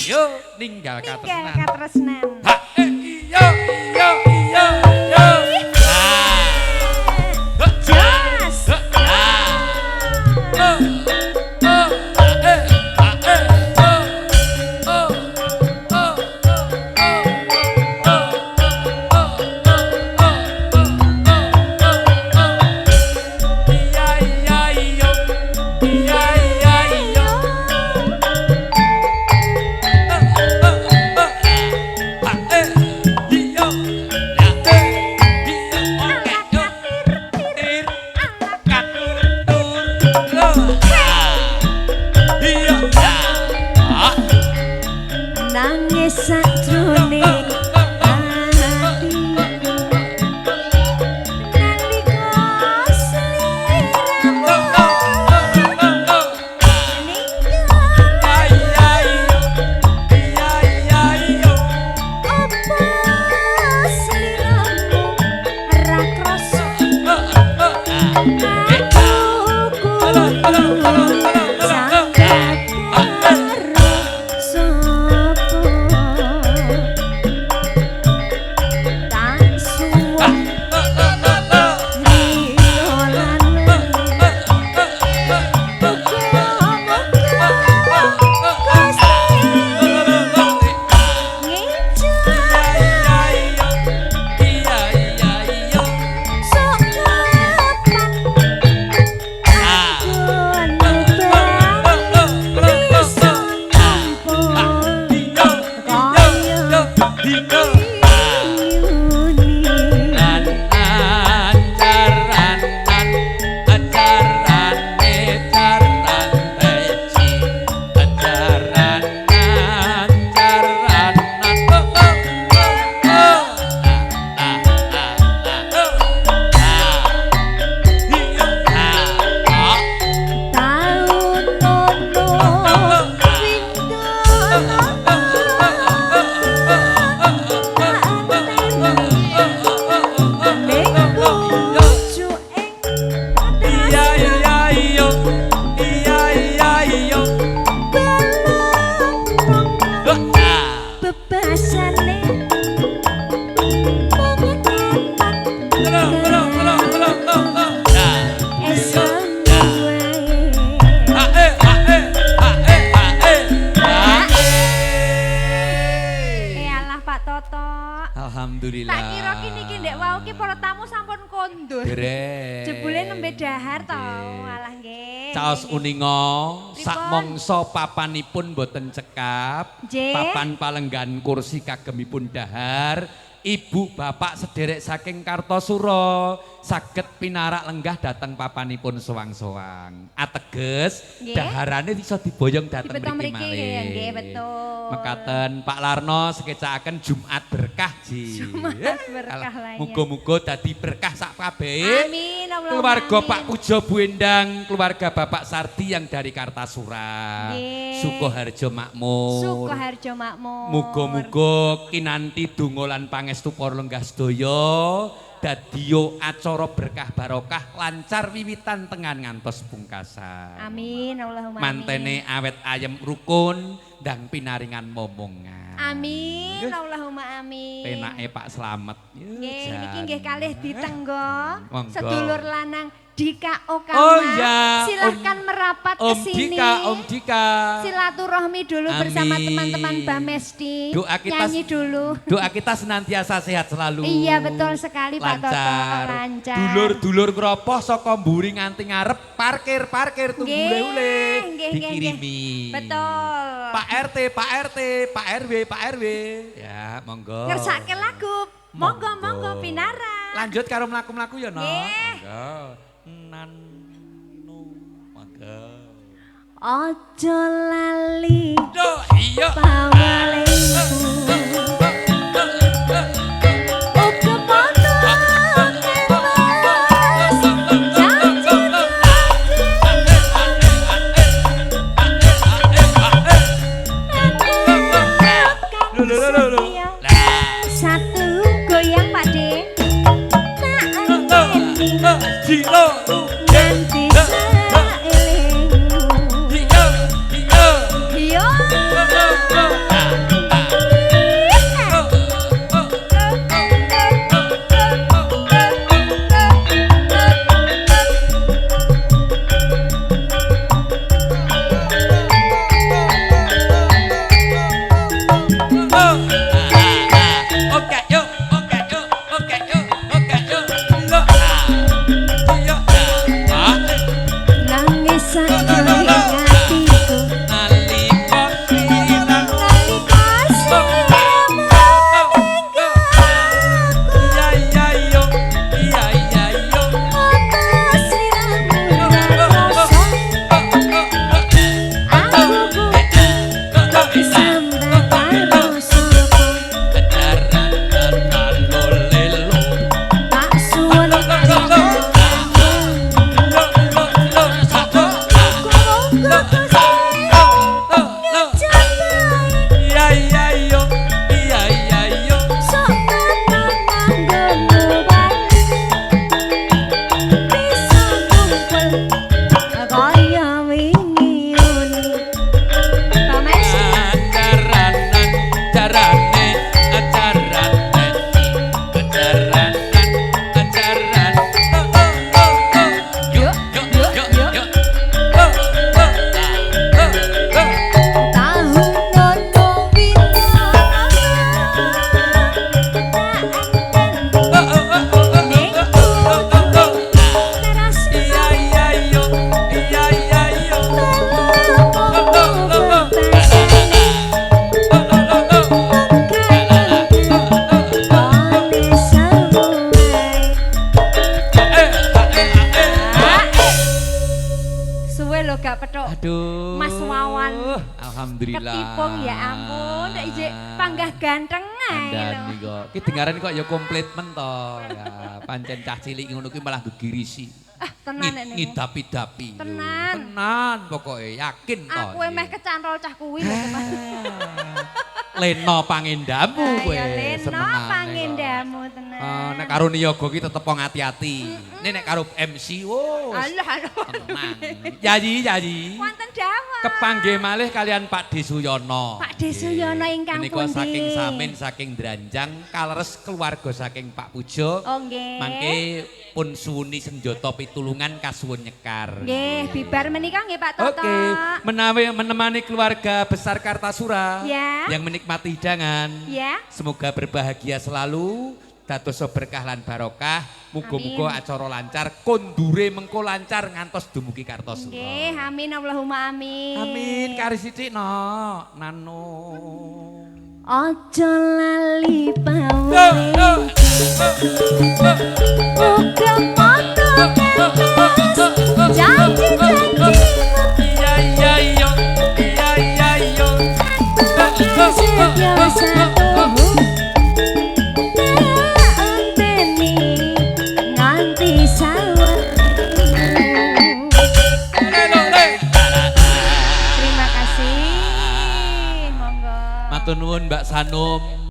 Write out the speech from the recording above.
Yo ninggal Ninggal katresnan. Katresnan. Ha eh iya iya iya iya. Ah. Jos. Oh, oh, eh, ah, eh, oh, oh, oh, oh, oh, oh, oh, oh, oh, oh, oh. Iya iya iyo, iya iya iyo. Oh, oh, oh, ah, eh, iyo, ya, eh, iyo, oke, yo, tir, katur, tur, lo, ah, iya, ah, Nangis sakjroning atiku nalika sliramu ninggal. Iya iya iya. Apa sliramu ra krasa aku kudu sanggap karo sapa, tak suwun rino lan wengi, muga-muga Gusti ngijab sok kapan anggonmu bali bisa nampa kaya yuni. Taun nono windono ning pucuk ing Iya iya iya iya iya iya. Bebasane mung kapan esuk wae. Eh alah, Pak Toto. Alhamdulillah. Tak kira ki niki ndek wau ki para tamu sampun kondur. Derek. Jebule nembe dahar to. Alah, nggih. Caos uninga Pripun? Sak mangsa papanipun boten cekap, papan palenggan kursi kagemipun dahar, ibu bapak sederek saking Kartosuro saged pinarak lenggah dateng papanipun soang-soang. Ateges daharane iso diboyong dateng Dibeto mriki mriki, malih. Nggih, betul. Mekaten Pak Larno sekecakaken Jumat berkah ji. Jumat berkah lah, iya. Muga-muga dadi berkah sak kabehe. Amin Allahumma Keluarga amin. Pak Pujo Bu Endang, keluarga Bapak Sardi yang dari Kartasura, Sukoharjo Makmur. Sukoharjo Makmur. Muga-muga kinanti donga lan pangestu para lenggah sedaya dadiya acara berkah barokah lancar wiwitan tengan ngantos pungkasan. Amin Allahumma amin. Mantene awet ayem rukun ndang pinaringan momongan. Amin Allahumma amin. Penake Pak Slamet. Ya, Nggih, jan. niki nggih kalih ditenggo Monggo. Sedulur lanang Dika Okama. Oh iya, Silahkan merapat ke Om sini. Dika, Om Dika. Silaturahmi dulu bersama Amin. Teman-teman Bamesti. Doa kita Nyanyi dulu. Doa kita senantiasa sehat selalu. Iya, betul sekali, Pak Toto. Lancar. Lancar. Dulur-dulur ngropoh saka mburi nganti ngarep parkir-parkir tunggu Nggih, ule-ule nggih, nggih, dikirimi. Nggih. Betul. Pak RT, Pak RT, Pak RW, Pak RW. Ya, monggo. Ngersake lagu. Monggo, monggo pinara. Lanjut karo mlaku-mlaku ya, No. Nggih. Monggo. Nanu monggo. Ojo lali Duh, iya. pawalengku. Uga padha ngemas janji. Aku Lho, lho, lho, lho. setia. Lah. Satu goyang, Pak De. Tak enteni Jilo. nganti saelingmu. Iya, iya. Yo. Alhamdulillah. Ketipung ya ampun, nek ijek panggah ganteng ae lho. Kandhani kok. Ki dengaran kok ya komplit men to. Ya, pancen cah cilik ngono kuwi malah gegirisi. Ah, tenan nek niku. Ngidapi-dapi. Tenan. Tenan pokoke yakin to. Aku emeh kecantol cah kuwi lho. Leno pangendamu kowe. Ayo Leno senengane kok. pangendamu tenan. Nek karo niyaga ki tetep ati-ati. Nek nek karo MC wos. Alah alah. Tenang. Yayi, yayi. Wonten dawuh. Kepanggih malih kalian Pak D. Suyono. Pak D. Suyono ingkang Menika pundi? saking Samin, saking Dranjang, kaleres keluarga saking Pak Pujo. Oh nggih. Mangke pun suwuni senjata pitulungan kasuwun nyekar. Nggih, bibar menika nggih Pak Toto. Oke, menawi menemani keluarga besar Kartasura Ya. yang menikmati hidangan. Ya. Semoga berbahagia selalu, dadosa berkah lan barokah. Muga-muga acara lancar, kondure mengko lancar ngantos dumugi Kartasura. Nggih, amin Allahumma amin. Amin, kari sithik no, nano. Aja lali pawere. Muga moto kantos janji-janjimu. Iya iya iya, iya iya iya. Setyo satuhu. Tak enteni nganti sawermu. Terima kasih. Monggo. Matur nuwun Mbak Sanum.